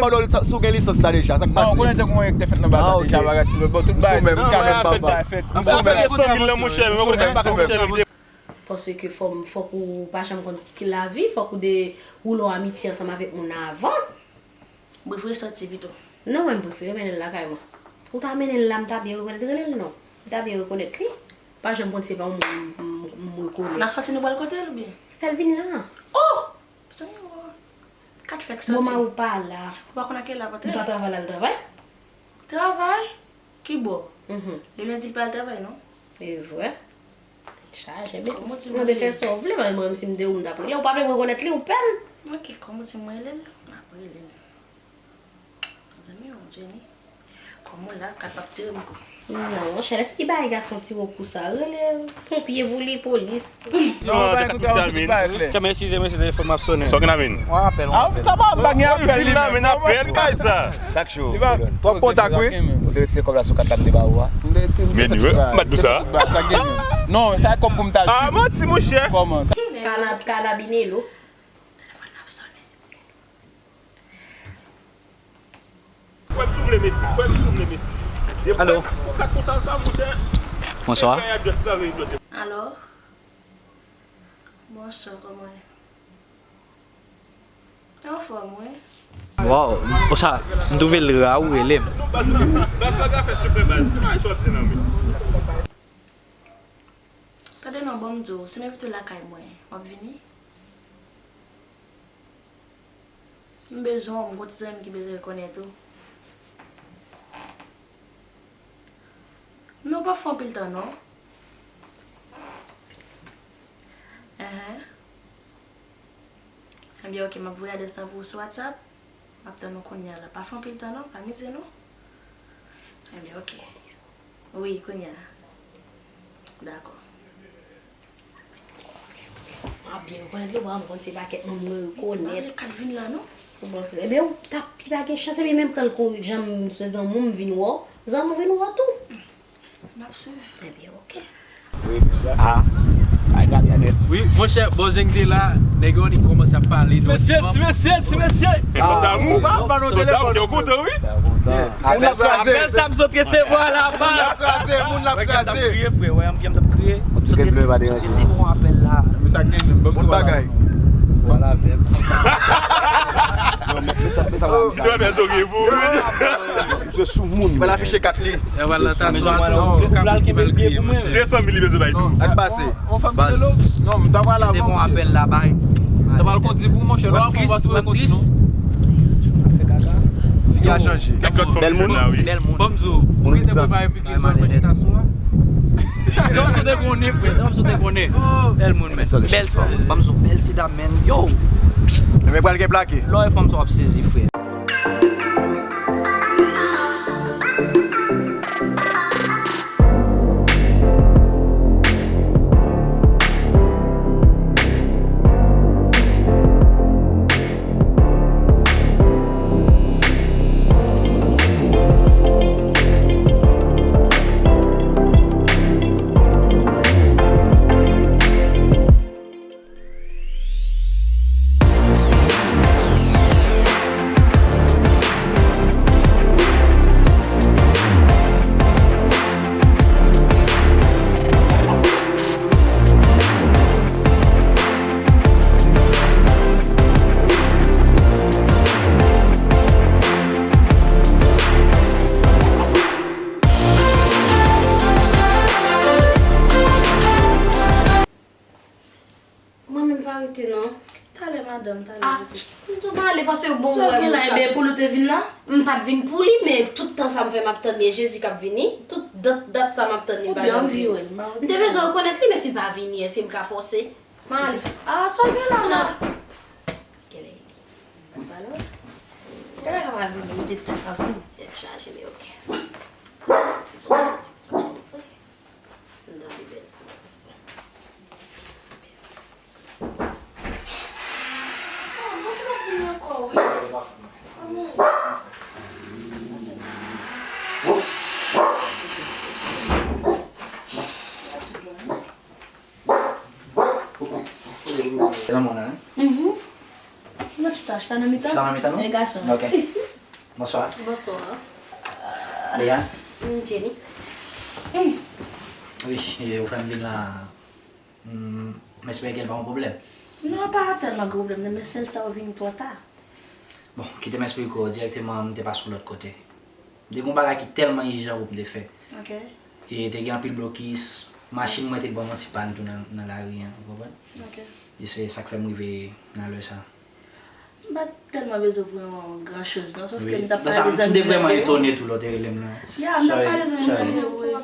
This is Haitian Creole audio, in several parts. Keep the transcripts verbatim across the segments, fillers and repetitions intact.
pa w si w gen lisans la deja, sa k pase? Non, ou konnen te gen yon te fèt nan baz la deja, bagay sou lòt bò, tout bagay diskale, tout bagay fèt. M sou menm. San mil nan, monchè, men ou konnen sa pa konn monchè, men. Paske fò m, fòk ou pa janm konn ki lavi, fòk ou dewoule yon amitye ansanm avèk moun nan avan. M prefere sòti pito. Non, mwen, m prefere mennen l lakay mwen. Ou ta mennen l la, m ta byen rekonèt, rele l non. M ta byen rekonèt li. Pa janm konn se pa yon moun m, m, m rekonèt. N ap sòti, nou pral kote l oubyen? Fè l vin la. Oh! Zanmi, oh. Kat fèk sòti. Moman ou pa la. Ou pa konn a kilè l ap antre? Ou pa travay, l al travay? Travay? Ki bò? Mhm. Li lendi l pa al travay, non? E vre. Tèt chaje, men. Kòman w di mwen te fè sa w vle, men mwen, si m te ou, m t ap rele. Ou pa vle rekonèt li, ou pè m. Ok, kòman w di mwen rele l? M ap rele l. Zanmi, ou Jenny. Kòman w la, kat p ap tire m kou. Non, monchè, lè ti bagay gason tire w kou sa, rele ponpye pou li, polis. Non, pa ekoute, ou se ti bagay klè. Kèm, eskize mwen, se telefòn m ap sonnen. Sa w gen la, men? Yon apèl, yon apèl. Ah, sa pa bag, gen apèl li menm. Men apèl kay sa. Sa k cho, Colonne? Twòp kontak, wi. Ou te retire kòb la sou kat la m te ba ou a? M te retire, m te fè tout bagay. Non, sa e kòb pou m t al tcheke. Ah, manti, monchè. Kòman sa? Kana-, kanabinelo. Telefòn nan ap sonnen. Kwè m sou vle, mesi. Kwè m sou vle, mesi. Alo. Ou ka konsa sa, monchè. Bonswa. Alo. Bonswa, kòman w ye? Anfòm, wi. Waw, konsa, m twouve l ra ou rele m. Baz pa ka fè sipè baz. Ki bagay sa w ap di la, men? Tande non, ban m di w, si m envite w lakay mwen, w ap vini? M bezwen w, m gon ti zanmi m ki bezwen l konnen tou. Non, w p ap fè anpil tan non. Enhen. Ebyen, ok, m ap voye adrès la pou ou sou WhatsApp. M ap tann ou kounye a la. Pa fè anpil tan non, pa mize non. Ebyen, ok. Wi, kounye a. Dakò. M ap byen rekonèt li, ou pa konn se pakèt moun mwen rekonèt. Kat vin la non. Ou panse, ebyen, ou t ap pi pa gen chans, epi menm kan l kon, jan m se zanmi w, m vin wè w, zanmi w vin wè w tou. M ap swiv. Ebyen, ok. Wi, ah, ay, Gaby Anel. Wi, monchè, Bòzeng te la, nèg yo annik kòmanse ap pale. Ti mesye, ti mesye, ti mesye. Fòm damou. Pa ban nou telefòn. Yo kontan, wi. Moun ap kraze. Apèl sa m sot resevwa la, pa. Moun ap kraze, moun ap kraze. Wè, m t ap kriye, frè, wè, m t ap kriye. Trèt blan pa deranje. Resevwa apèl la. Bon bagay. Pale avè m. Non, men sa, men sa, men sa. Misye sou moun. Pral afiche kat li. Pral kite l pye pou mwen. De san mil li bezwen bay tou. Ak pase. Baz. Non, m ta pral avan. Resevwa apèl la, bay. Ta pral kondi pou mwen, chè. Lè w ap fè yon pase, w ap kondi, non. Figi a chanje. Bèl moun. Bèl moun. Ban m di w. Moun ki te prepare Kis pa manje ta sou a. Zanmi sou te konnen, frè. Zanmi sou te konnen. Bèl moun, men. Bèl ti, ban m di w, bèl ti dam, men. Yo! Men pral gen plake. Lò e fanm sa w ap sezi, frè. Mwen menm pa rete non. Talè madanm, talè pitit. Ah, m tou pale paske bon. Sa w gen la, ebyen pou li w te vin la? M pa t vin pou li, men tout tan sa m fè m ap tann li, e Jezi k ap vini. Tout dat, dat sa m ap tann li, li pa janm vini. M te bezwen rekonèt li, men si l pa vini, èske m ka fòse? M ale. Ah, sa w gen la, la? Kèlè li? Gade kòman l vini, li te ap vini. Tèt chaje, men oke. Se sou tèt ki vini. M nan pi bèl ti bagay sa. Zanmi w la, wi. Mhm. Nou chita, chita nan mitan. Chita nan mitan, non? E gason. Ok. Bonswa. Bonswa. Leya? Mm, Jenny. Mm. Wi, e, ou fè m vin la. Mm, m espere ke l pa yon pwoblèm. Non, pa tèlman gwo pwoblèm, non, men sèl sa w vini twò ta. Bon, kite m esplike w dirèkteman, m te pase yon lòt kote. M te gen yon bagay ki tèlman ijan pou m te fè. Ok. E te gen anpil blokis, machin mwen te ban m yon ti pàn tou nan, nan lari an, ou konprann? Ok. E se sa k fè m rive nan lè sa. M pa t tèlman bezwen pou yon gran choz non, sòf ke m t ap pale de zanmi m nan. M te vrèman etone tou lè w te rele m nan. Ya, m t ap pale de zanmi m nan.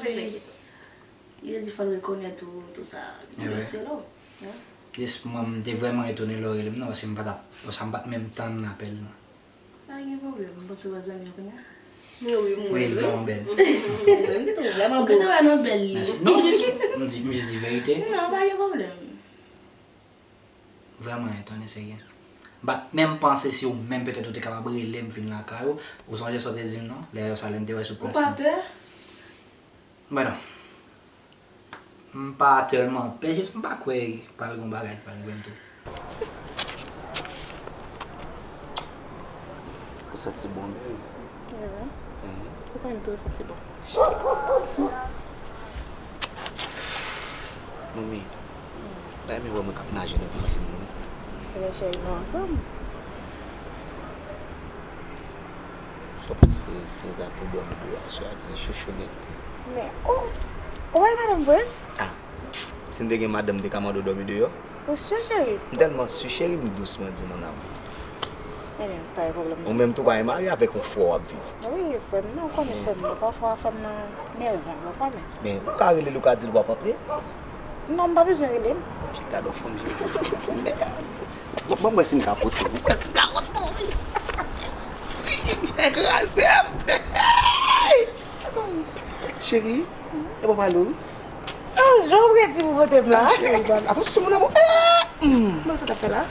Li te di fò l rekonèt ou, tou sa. Li blese l. Jis mwen, m te vrèman etone lè w rele m nan, paske m pa t ap, konsa m pa t menm tann apèl nan. Pa gen pwoblèm, m panse w wè zanmi w kounye a. Men wi, m wè l vrèman bèl. Mwen tou, vrèman bèl. Ou gentan wè nan bèl li. Mèsi. Non, jis, m di, m jis di verite. Non, pa gen pwoblèm. Vrèman etone, serye. M pa t menm panse si ou menm petèt ou te kapab rele m vin lakay ou. Ou sonje sa w te di m non, lè sa lè m te wè sou plas lan. Ou pa pè? Mwen non. M pa tèlman pè, jis m pa kwè pral gon bagay ki pral rive m tou. Ou santi bon, baby? Wi. Mhm. Ou konn tou santi bon. Manmi, m ta renmen wè mwen k ap naje nan pisin nan. Ebyen, cheri, nou ansanm. Sa w panse si nou ta tou dòmi deyò aswè a, di chouchounèt? Men, oh, ou wè madanm vre? Ah, si m te gen madanm, m te ka mande w dòmi deyò? Ou si, cheri? M tèlman si, cheri, m dous, mwen di w, mon amour. Ebyen, pa gen pwoblèm. Ou menm tou pa gen mari, avèk yon frè w ap viv. Wi, frè m nan, ou konnen frè m nan, pafwa frè m nan nèvan, ou konnen. Men, ou ka rele l, ou ka di l w ap antre? Non, m pa bezwen rele l. Gade yon fanm, Jezi. Mèd. Bon, bon, mwen si m ka pote w. Mwen si m ka pote w. Ekraze m. Cheri, e pa pale w. Oh, jan w redi pou pote m la. Cheri, pa, atansyon, mon amour. Eh, hmm. Bon, sa t ap fè la?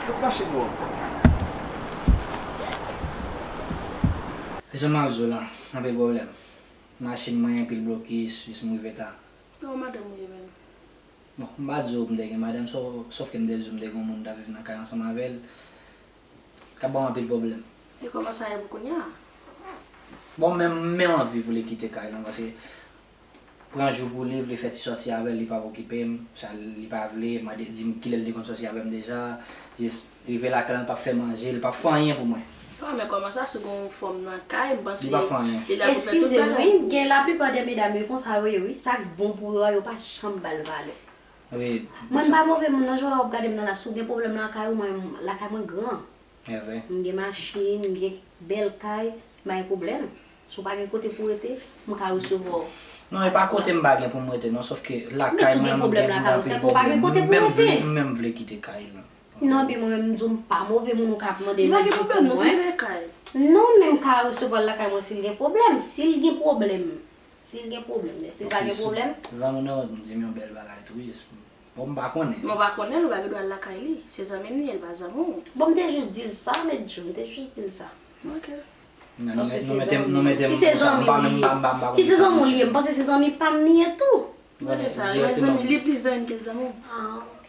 Bon, ti machin nou. E sa m ap di w la, anpil pwoblèm. Machin mwen, anpil blokis, jis m rive ta. Nan madanm ou ye menm? Bon, m pa di w m te gen madanm, sò-, sòf ke m te di w m te gen yon moun m t ap viv nan kay ansanm avè l, k ap ban m anpil pwoblèm. E kòman sa ye pou kounye a? Bon, men, men anvi vle kite kay lan, paske pran jou pou li, vle fè ti sòti avè l, li p ap okipe m, sa li pa vle, mande, di m kilè l te konn sòti avè m deja, jis rive lakay lan, l p ap fè manje, l p ap fè anyen pou mwen. Bon, men kòman sa, si gon fanm nan kay, m panse li la pou fè tout bagay. Eskize m, wi, gen laplipa dè medam yo konsa yo ye, wi, sa k bon pou yo a, yo pa janm ba l valè. Mwen, m pa move moun non, jan w ap gade m nan la, si w gen pwoblèm lakay ou, mwen, lakay mwen gran. M gen machin, m gen bèl kay, m pa gen pwoblèm. Si w pa gen kote pou w rete, m ka resevwa w. Non, e pa kote m pa gen pou m rete non, sòf ke lakay mwen, m gen anpil pwoblèm, m menm vle, m menm vle kite kay lan. Non, epi mwen menm, m di w, m pa move moun ou ka ap mande m pou mwen. Non, men m ka resevwa l lakay mwen si l gen pwoblèm. Si l gen pwoblèm, si l gen pwoblèm, men si l pa gen pwoblèm. Zanmi w nan, di m yon bèl bagay tou, wi. Bon, m pa konnen. Men w pa konnen l, ou pa gen dwa al lakay li. Se zanmi m li ye, l pa zanmi w. Bon, m te jis di l sa, Met Djo, m te jis di l sa. Ok. Paske se zanmi m. Si se zanmi w li ye, si se zanmi w li ye, m panse se zanmi pa m li ye tou. Mwen di sa, li plis zanmi m ke zanmi w. Ah, ok.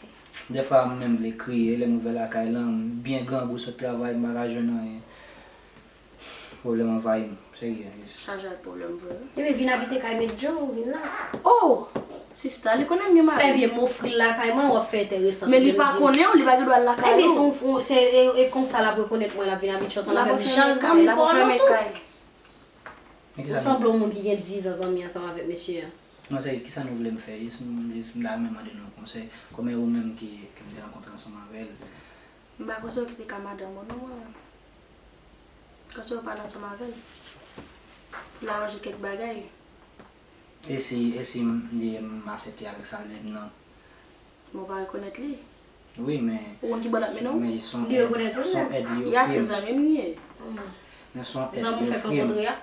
Dèfwa, m menm vle kriye, lè m rive lakay lan, m byen grangou, sot travay, m pa ka jwenn anyen. Pwoblèm anvayi m, serye, yes. Chaje ak pwoblèm vre, wi. Ebyen, vin abite kay Met Djo, vin la. Oh! Sista, li konnen m gen mari. Ebyen, m ofri l lakay mwen, w ap fè enteresan. Men li pa konnen w, li pa gen dwa al lakay ou. Ebyen, se yon, se, e, e konsa l ap rekonèt mwen, l ap vin abitye ansanm avè m. Jan zanmi pa w lan tou. Ou sanble yon moun ki gen diz an zanmi ansanm avèk mesye a. Non, se kisa nou vle m fè? Jis m, jis m ta renmen mande nou yon konsèy. Kòm e ou menm ki, ke m te rankontre ansanm avè l. M pa konseye w kite ka madanm ou non, mwen menm. Konseye w pale ansanm avè l. Pou l aranje kèk bagay. E si, e si m, li, m aksepte avèk sa l di m nan? Men w pa rekonèt li. Wi, men. Ou konn ki bò l ap mennen w? Men se yon èd, se yon èd li ofri m. Ya, se zanmi m li ye. Men se yon èd li ofri m. Zanmi w fèk rankontre a?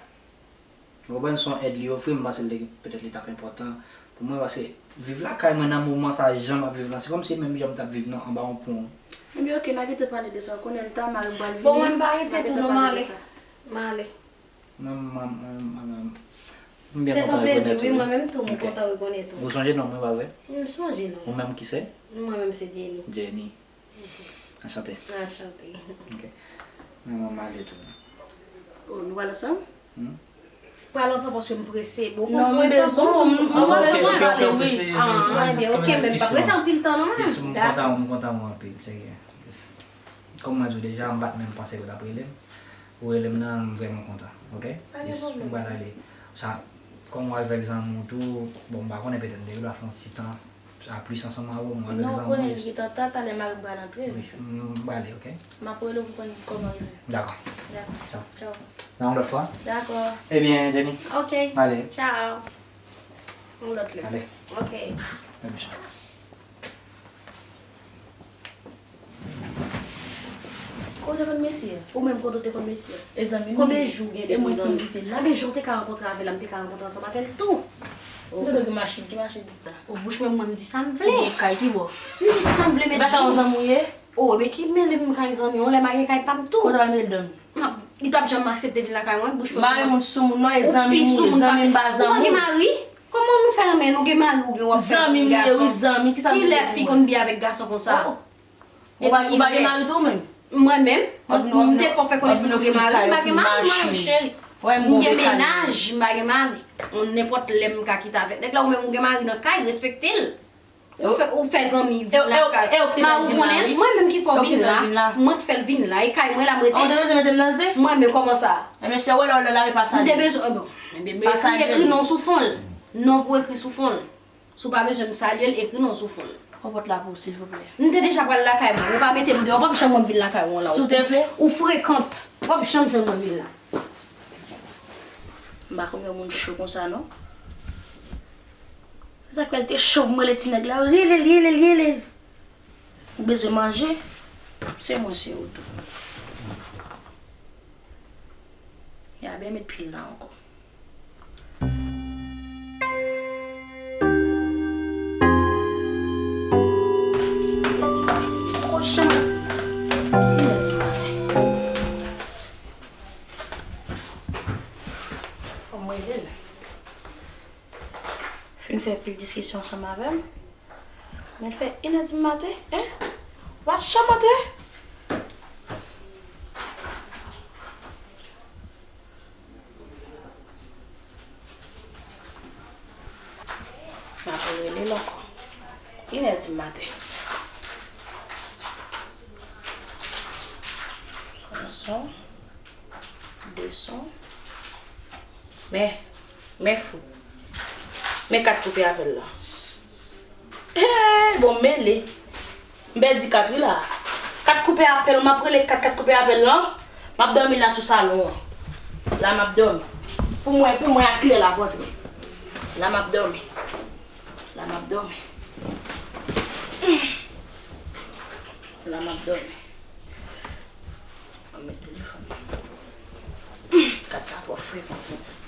Ou konprann, se yon èd li ofri m, m panse l te, petèt li t ap enpòtan pou mwen, paske viv lakay mwen nan moman sa, jan m ap viv lan, se kòmsi menm jan m t ap viv nan, anba yon pon. Ebyen, oke, n a gentan pale de sa, ou konnen l ta, mari m pral vini. Bon, mwen m pa rete tou non, m ale. M ale. Mwen, mwen, mwen, mwen, mwen, m byen kontan rekonèt ou, wi. Se yon plezi, wi, mwen menm tou, m kontan rekonèt ou. Ou sonje non mwen, pa vre? M sonje non. Ou menm ki se? Mwen menm se Jenny. Jenny. Anchante. Anchante. Ok. Men mwen m ale tou. Oh, nou pral ansanm? Hmm? Pral ansanm paske m prese. Bon, non, m bezwen, m bezwen pale, wi. Ah, ok, men m p ap rete anpil tan non, menm. Yes, m kontan, m kontan wè w anpil, serye. Yes. Kòm mwen di w deja, m pa t menm panse ke w t ap rele m. Ou rele m nan, m vrèman kontan, ok? Pa gen pwoblèm. Yes, m pral ale. Sa, kòm w avèk zanmi w tou, bon, m pa konnen, petèt m te gen dwa fè yon ti tan a plis ansanm avè w, mwen avèk zanmi w. Non, konnen li gentan ta, talè mari m pral antre. Wi, m, m prale, ok? M ap rele w pou konn kòman rive. Dakò. Dakò. Tchaw. Tchaw. Nan yon lòt fwa? Dakò. Ebyen, Jenny. Ok. Ale. Tchaw. Yon lòt lè. Ale. Ok. Bèl mesye. Kote w te konn mesye a? Ou menm kote w te konn mesye a? E zanmi m li ye. Konbyen jou w gen depi w zanmi? E mwen ki envite l la. Konbyen jou w te ka rankontre avè l la, m te ka rankontre ansanm avè l tou. M te dwe gen machin, ki machin la? O, bouch mwen, mwen m di sa m vle. Ou gen kay ki bò? M di sa m vle, Met Djo. E pa kay yon zanmi w ye? O, ebyen ki mele m kay zanmi w, lè m a gen kay pa m tou. Kote w al mele dòmi? M ap, li t ap janm aksepte vin lakay mwen, bouch mwen. Mari moun sou moun non, e zanmi m ou ye, zanmi m pa zanmi w. Ou pa gen mari? Kòman nou fè renmen, nou gen mari, ou gen w ap fè zanmi gason? Zanmi m ye, wi, zanmi, kisa m te fè pou mwen? Kilè fi konn byen avèk gason konsa? Oh. Ou pa, ou pa gen mari tou menm? Mwen menm, m te fè w fè konesans ou gen mari, m pa gen mari, mwen, cheri. M gen mennaj, m pa gen mari. Nenpòt lè m ka kite avèk nèg la, ou menm ou gen mari nan kay, respekte l. Ou fè, ou fè zanmi vin lakay. Mari ou konnen l, mwen menm ki fè w vin la, mwen k fè l vin la, e kay mwen la m rete. Ou te bezwen mete m nan zen? Mwen menm, kòman sa? Ebyen, chè, wè lè w lè la, e pa salye. M te bezwen, bon, ebyen, m ekri, ekri non sou fon l. Non pou ekri sou fon l. Si w pa bezwen m salye l, ekri non sou fon l. Ouvè pòt la pou w, silvouplè. M te deja pral lakay mwen. Ou pa mete m deyò, w p ap janm wè m vin lakay ou an la. Si w te vle. Ou frekan. W p ap janm jwenn mwen vin la. M pa konn yon moun cho konsa, non. Se sa k fè l te cho pou m rele ti nèg la. Rele l, rele l, rele l. Ou bezwen manje? Se mwen, se ou tou. Y a byen met pil la ankò. Fò m rele l. Fin fè pil diskisyon ansanm avè m. Men l fè inè di maten, en? Wa chanm antre? M ap rele l ankò. Kilè di maten? Yon son, de son. Men, men fou. Men kat koupe apèl la. Hey, bon, m mele. M pèdi kat wi la. Kat koupe apèl, m ap rele kat, kat koupe apèl lan. M ap dòmi la sou salon an. La m ap dòmi. Pou mwen, pou mwen ak lè la pòtre. La m ap dòmi. La m ap dòmi. La m ap dòmi. Mwen met telefòn nan. Kat sa twò frekan pou mwen.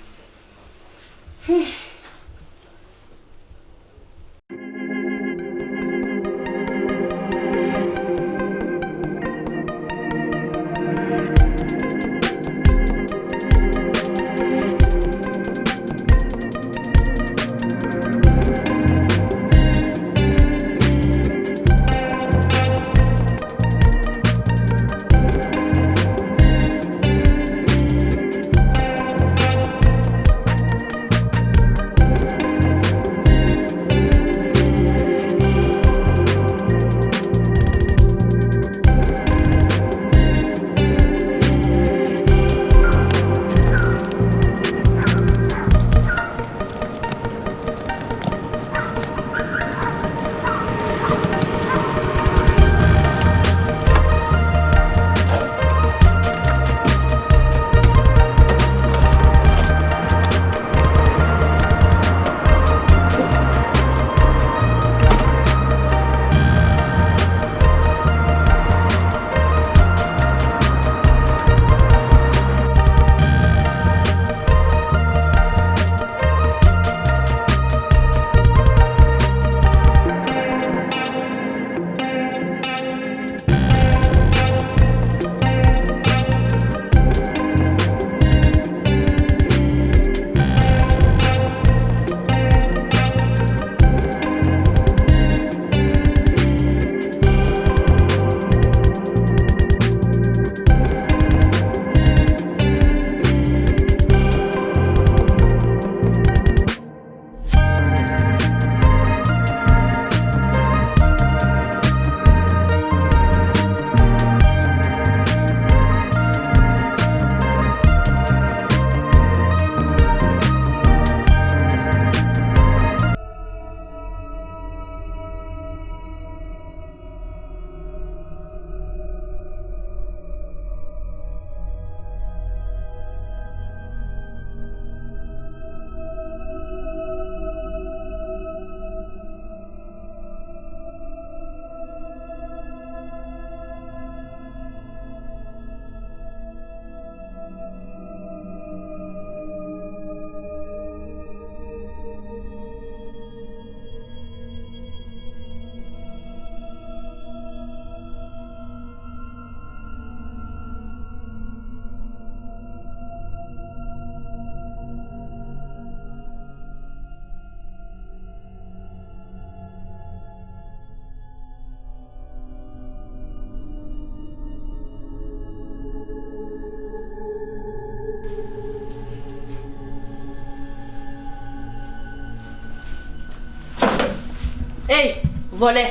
Ey, vòlè.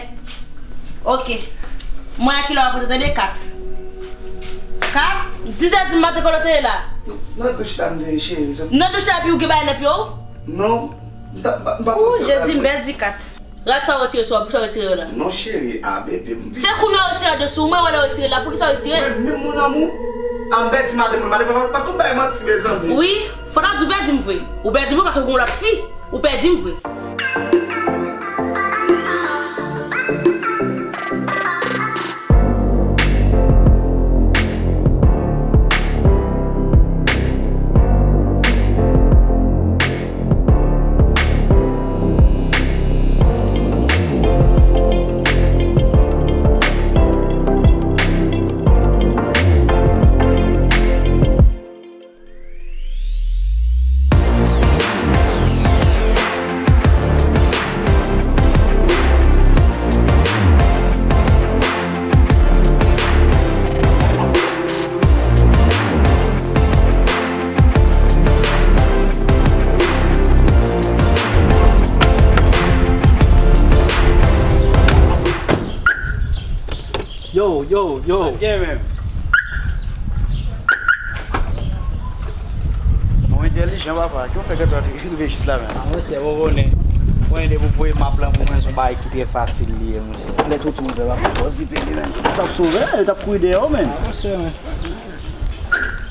Ok. Mwen a kilè w ap rantre tande? Kat. Kat? Dizè di maten kote w te ye la? Nan douch la m te ye, cheri. Nan douch la epi w gen bagay nan pye w? Non. M pa, m pa, m pa... Ooh, Jezi, m pèdi kat. Rad sa w retire sou w, poukisa w retire yo la? Non, cheri, a, bebe, m... Se kounye a w retire de sou mwen, wè lè w retire la, poukisa w retire? Mwen menm, mon amour, a, m pèdi madanm mwen, madanm mwen pa konn bay manti, mezanmi. Wi, fò ta di w pèdi m vre. Ou pèdi m vre paske w gen yon lòt fi. Ou pèdi m vre. Yo, yo, yo. Sa k gen menm? Mwen entèlijan, papa. Ki w fè gentan rive jis la menm? Ah, monchè, ou konnen. Mwen, depi w voye map lan pou mwen, se yon bagay ki trè fasil li ye, monchè. Lè tonton ouvè, papa, fò zipe li menm. Li t ap sove, li t ap kouri dèyè w menm. Ah, monchè, men.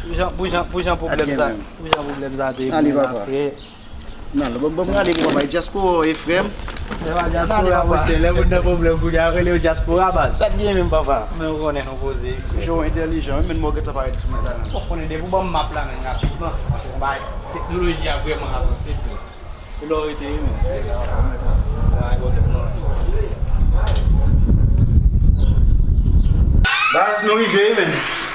Pou jan, pou jan, pou jan pwoblèm sa, pou jan pwoblèm sa te vin apre. Nan, ban m gade pou papa, dyaspora, wi, frè m. Lè pa dyaspora, monchè, lè moun nan pwoblèm, kounye a rele yo dyaspora, baz. Sa t gen menm, papa? Men ou konnen nou poze, frè. Jan w entèlijan, wi, men mwen gentan parèt sou mwen la. Ou konnen, depi w ban m map la, men rapidman, paske yon bagay, teknoloji a vrèman avanse, frè. E lè w rete, wi, men. Baz, nou rive, wi, men.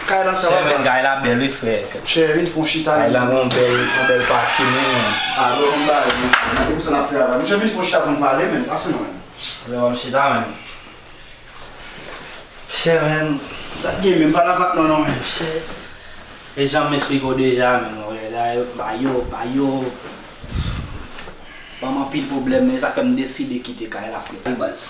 Kay la, sa va, men, kay la bèl, wi, frè. Chè, vin fè yon chita. Kay la gon bèl, gon bèl pakin, wi, men. A, bon, bon, bagay, men. E pou sa n ap travay. Monchè, vin fè yon chita pou n pale, men. Pase non, men. Lè w ap chita, men. Chè, men. Sa k gen, men? Pa nan patnò, non, men. Chè. E jan m esplike w deja, men. Ba yo, ba yo. Ban m anpil pwoblèm, men sa fè m deside kite kay la, frè. Baz.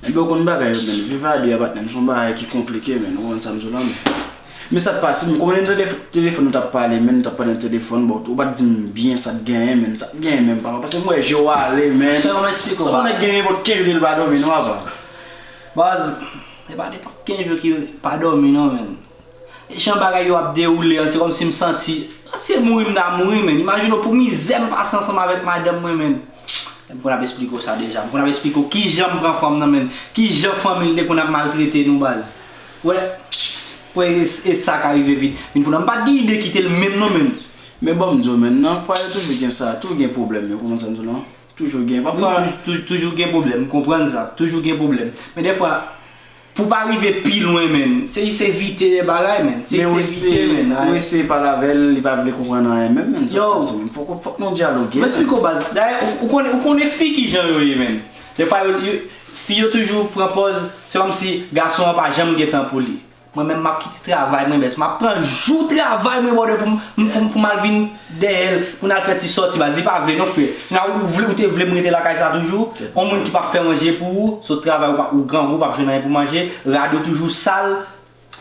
Ebyen, ou konn bagay yo, men. Viv a de a, patnè m, se yon bagay ki konplike, men. Ou konn sa m di w la, men. Men sa t pase, men kòman telef-, telefòn nou t ap pale, men, nou t ap pale nan telefòn, bon, ou pa t di m byen sa t genyen, men, sa t genyen menm, papa, paske m wè je w ale, men. Frè, m esplike w, sa yon nèg genyen, bon, kenz jou li pa dòmi, non, papa. Baz, e pa depi kenz jou ki pa dòmi, non, men. Jan bagay yo ap dewoule an, se kòmsi m santi, se mouri m ta mouri, men. Imajine w pou mizè m pase ansanm avèk madanm mwen, men. M konn ap esplike w sa deja. M konn ap esplike w kijan m pran fanm nan, men. Kijan fanmi l te konn ap maltrete nou, baz. Wè, wè, e, e sa ka rive vin. Vin pou nan. M pa t gen ide kite l menm non, menm. Men bon, m di w, men, nan fwaye toujou gen sa, toujou gen pwoblèm, yo konprann sa m di w lan? Toujou gen, pafwa. Wi, touj-, touj-, toujou gen pwoblèm, m konprann sa, toujou gen pwoblèm. Men dèfwa, pou w pa rive pi lwen, menm, se jis evite de bagay, menm. Se jis evite, menm. Men ou eseye pale avè l, li pa vle konprann anyen menm, menm, sa pase, menm. Fòk, fòk nou dyaloge, menm. M esplike w, baz. Dayè, ou, ou konnen, ou konnen fi kijan yo ye, menm. Dèfwa, yo, yo, fi yo toujou pran pòz, se kòmsi gason an pa janm gen tan pou li. Mwen menm, m ap kite travay mwen, bèz. M ap pran jou travay mwen, bòdè, pou m, pou m, pou m al vin dèyè l, pou n al fè ti sòti, baz. Li pa vle, non, frè. Nan ou vle, ou te vle m rete lakay sa toujou? On moun ki p ap fè manje pou ou, sot travay, ou pa, ou grangou, ou p ap jwenn anyen pou manje, rad ou toujou sal.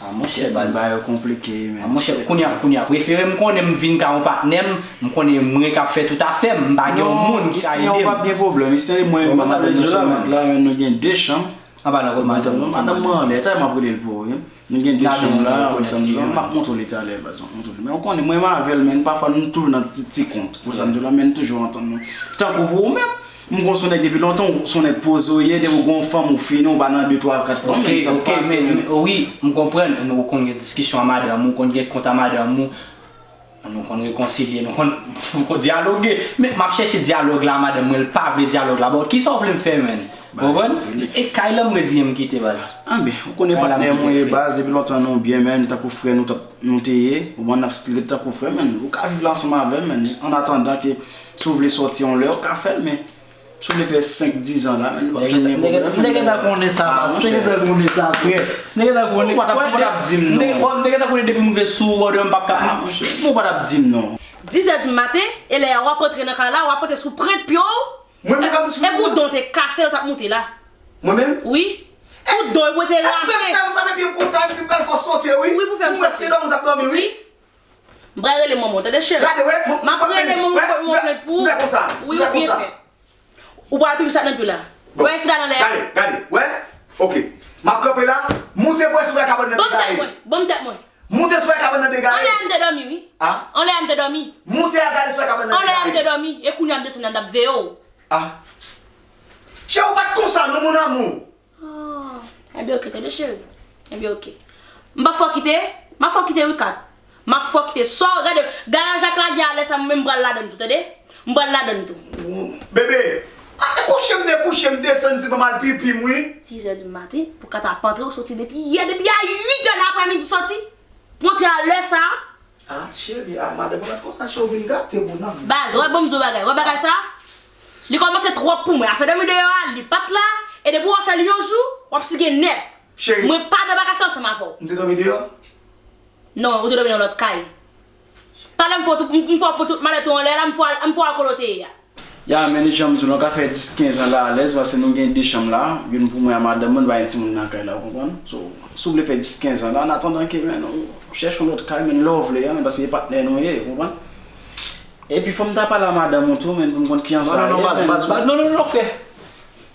Ah, monchè, baz. Bagay yo konplike, men. Ah, monchè, kounye a, kounye a, prefere m konnen m vin ka yon patnè m, m konnen mwen k ap fè tout afè m, m pa gen yon moun ki ka ede m. Non, isi an, ou p ap gen pwoblèm. Isi an, e mwen, madanm mwen sou mèt la, men nou gen de chanm. Anba nan kòd madanm mwen. Madanm mwen anlè, talè m ap rele l pou ou, wi. Nou gen de chanm la, wi, sa m di w la, m ap montre w li talè, baz, m ap montre w li. Men ou konnen, mwen menm avè l, men pafwa nou toujou nan ti, ti kont. Ou konn sa m di w la, men nou toujou antann nou. Tankou pou ou menm, m konn se yon nèg depi lontan, ou se yon nèg poze w ye, depi w gen yon fanm, ou fini, ou pa nan de, twa, kat fanm, men sa k pase, men, wi, m konprann, ou konn gen diskisyon a madanm ou, ou konn gen kont a madanm ou, nou konn rekonsilye, nou konn, nou konn dyaloge. Men m ap chèche dyalòg la, madanm mwen, l pa vle dyalòg la. Bon, kisa w vle m fè, menn? Ou konprann? E kay la m reziyen m kite, baz. Anben, ou konnen patnè mwen ye, baz, depi lontan nou byen, menn, tankou frè nou t ap, nou te ye. Ou konprann, n ap still ret tankou frè, menn. Ou ka viv la ansanm avè m, menn. Jis an atandan ke si w vle sòti yon lè, ou ka fè l, men si w vle fè senk, diz an la, menn, nou p ap jwenn gen pwoblèm. M te gentan konnen sa, baz. M te gentan konnen sa, frè. M te gentan konnen. Ou pa t ap, ou pa t ap di m non. M te gentan konnen depi m rive sou ou, bòdè, m p ap ka. Ah, monchè, ou pa t ap di m non. Dizè di maten, e lè a w ap rantre nan kay la, w ap rantre sou pwent pye w. Mwen menm k ap di sou pye w? Epi w don te kase, w t ap moute la. Mwen menm? Wi. Ou don, ou te rache. Èske m fè m frape pye m konsa, m di m pral fè w sote, wi. Wi, pou fè m sote. Ou wè se dòmi w t ap dòmi, wi. M pral rele manman w, tande cheri. Gade, wè, m ap rele manman w, pot manman w plent pou ou. M fè konsa. Wi, ou byen fè. Ou pral pipi sa k nan pye w la. Wè, si la nan lè a. Gade, gade, wè. Ok. M ap kanpe la, moute pou wè si w wè kabann nan degaye. Ban m tèt mwen, ban m tèt mwen. Moute si w wè kabann nan degaye. Anlè a m te dòmi, wi. A? Anlè a m te dòmi. Moute a gade si w wè kabann nan degaye. Anlè a m te dòmi, e kounye a m desann nan, m t ap veye w. A. Cheri, ou pa t konsa non, mon amour. Ah, enben, ok, tande cheri. Enben, ok. M p ap fè w kite, m ap fè w kite wi, Kat. M ap fè w kite. Sa w gade, gayaj ak lagè a lè sa, mwen menm m pral ladann tou, tande? M pral ladann tou. Bebe, a, kouche m dekouche, m desann, se ban m al pipi m, wi. Sizè di maten, pou Kat ap antre, ou soti depi yè, depi a uit è nan aprèmidi w soti. Pou antre a lè sa. Ah, cheri, ah, madanm, ou pa t konsa, cheri, ou vin gate moun nan. Baz, wè, bon, m di w bagay, wè bagay sa? Li kòmanse twòp pou mwen. Afè dòmi deyò a, li pa t la, e depi w ap fè l yon jou, w ap sige nèt. Cheri. Mwen pa nan bagay sa ansanm avè w. M te dòmi deyò? Non, ou te dòmi nan lòt kay. Talè m fè w tout, m, m fè w pran tout malèt ou anlè la, m fè w al, m fè w al kote w te ye a. Ya, men, jan m di w, nou ka fè dis, kenz an la alèz, paske nou gen de chanm la, youn pou mwen ak madanm mwen, nou pa gen timoun nan kay la, ou konprann? So, si w vle fè dis, kenz an la, an atandan ke, men, ou chèche yon lòt kay, men, lè w vle a, men, paske se patnè nou ye, ou konprann? Epi, fò m ta pale a madanm ou tou, men, pou m konn kijan sa ye, men. Non, non, non, baz, baz, baz, non, non, non, frè.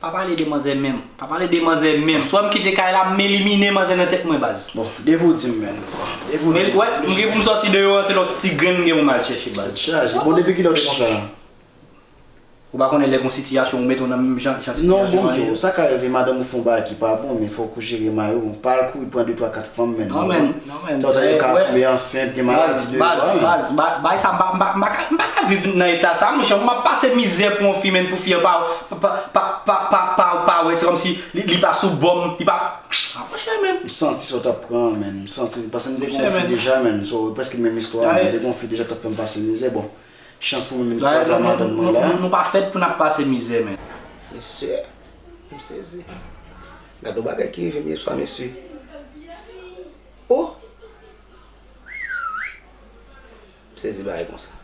Pa pale de manzè menm. Pa pale de manzè menm. Si w wè m kite kay la, m elimine manzè nan tèt mwen, baz. Bon, depi w di m, men. Bon, depi w di m. Men, wè, m gen pou m sòti deyò an, se lòt ti grenn m gen pou m al chèche, baz. Tèt chaje. Bon, depi kilè w te konsa la? Ou pa konnen lè gon sitiyasyon ou mete w nan menm jan, jan sitiyasyon an ye. Non, bon, Dye, sa ka rive, madanm ou fè yon bagay ki pa bon, men fòk ou jere may ou. Pa al kouri pran de, twa, kat fanm, men. Non, men, non, men. Tòtè yo ka tonbe ansent, gen maladi deyò a, men. Baz, baz, baz, bagay sa, m pa, m pa, m pa ka, m pa ka viv nan eta sa, monchè. M ap pase mizè pou yon fi, men, pou fi an pa, pa, pa wè, se kòmsi li, li pa sou bò m, li pa, ah, monchè, men. M santi sa w t ap pran, men. M santi, paske m te gen yon fi deja, men. So, prèske menm istwa, men. M te gen yon fi deja k t ap fè m pase mizè, bon. Chans pou mwen, m kwaze ak madanm mwen la. Nou, nou pa fèt pou n ap pase mizè, men. Mesye, m sezi. Gade yon bagay ki rive m yè swa, mesye. Oh! M sezi bagay konsa.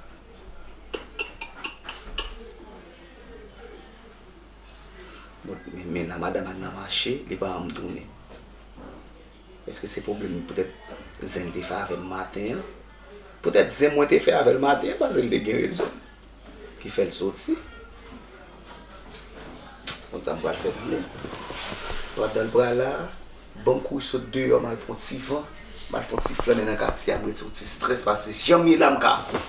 Bon, men, men la madanm al nan mache, li pa janm tounen. Èske se pwoblèm poutèt zen l te fè avè m maten an? Poutèt zen mwen te fè avè l maten an, paske l te gen rezon ki fè l soti. Konn sa m pral fè tande. Pandan l pral la, ban m kouri sot deyò, m al pran ti van, m al fè yon ti flannen nan katye a, m retire yon ti estrès, paske jan m ye la, m ka fou.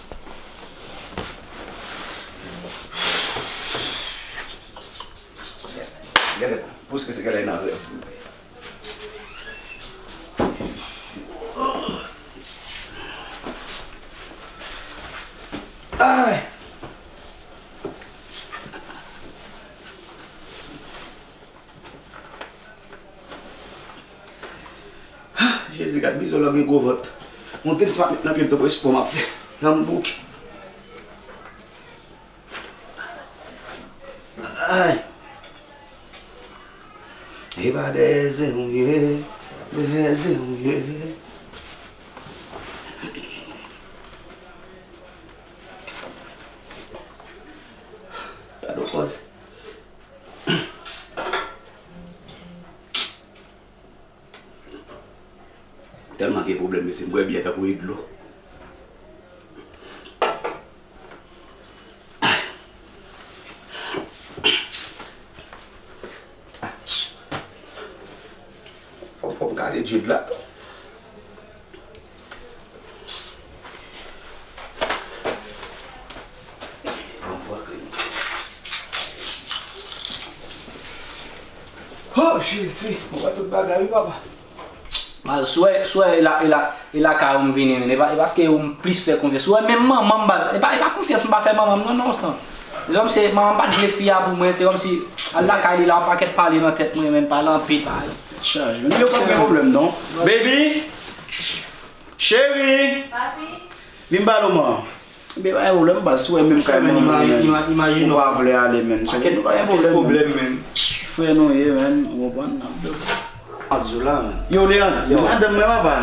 Gade, plis ke se gade nan rèv. Ay! Jezi, gad bizon lòm gen gwo vant. Yon tenis m ap met nan pye m tankou espò m ap fè. Nan m bouke. Ay. E pa dèyè zen w ye, dèyè zen w ye. Gade yon pòz. Tèlman gen pwoblèm, mesye, m bwè byè tankou e dlo. Fò, fò m gade djed la tou. Oh, Jezi, mwen wè tout bagay, wi, papa. Mas, swè, swè, e la, e la, e lakay ou m vini, men. E pa, e paske ou m plis fè konfyans. Ou wè, menm manman m, baz, e pa, e pa konfyans m pa fè manman m, non, non, non. Se kòmsi manman m pa t vle fi a pou mwen, se kòmsi al lakay li la, yon pakèt pale nan tèt mwen, men, pale anpil, pale. Tèt chaje. Men yo pa gen pwoblèm, non. Baby! Cheri! Papi! Vin ba nou, man. Ebyen, pa gen pwoblèm, baz, si w wè menm kay manman, men, ou pa vle ale, men. So, nou pa gen pwoblèm, men. Frè nou ye, men, ou konprann? N ap di w la, men. Yo, Leandre, madanm mwen, papa.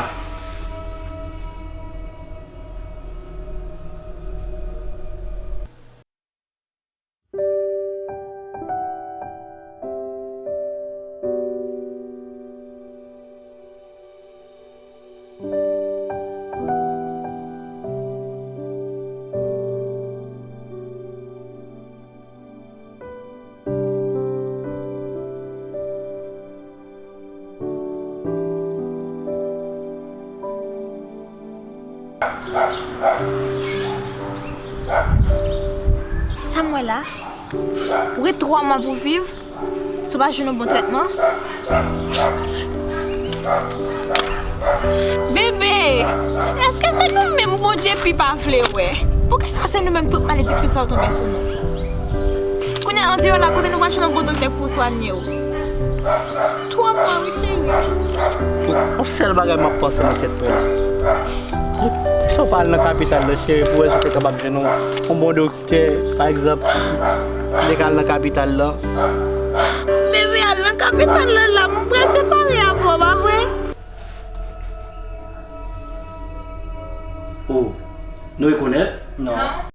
Sa m wè la? Ou gen twa mwa pou w viv si w pa jwenn yon bon trètman? Bebe, èske se nou menm Bondye pi pa vle wè? Poukisa se nou menm tout malediksyon sa yo tonbe sou nou? Kounye a, andeyò la, kote nou pral jwenn yon bon doktè pou swanye w? Twa mwa, wi, cheri. Yon sèl bagay m ap panse nan tèt mwen la. Si w pa al nan kapital la, cheri, pou wè si w te kapab jwenn yon, yon bon doktè, pa egzanp, m te ka al nan kapital la. Bebe, al nan kapital la, la, m pral separe avè w, pa vre? Oh, nou rekonèt? Non.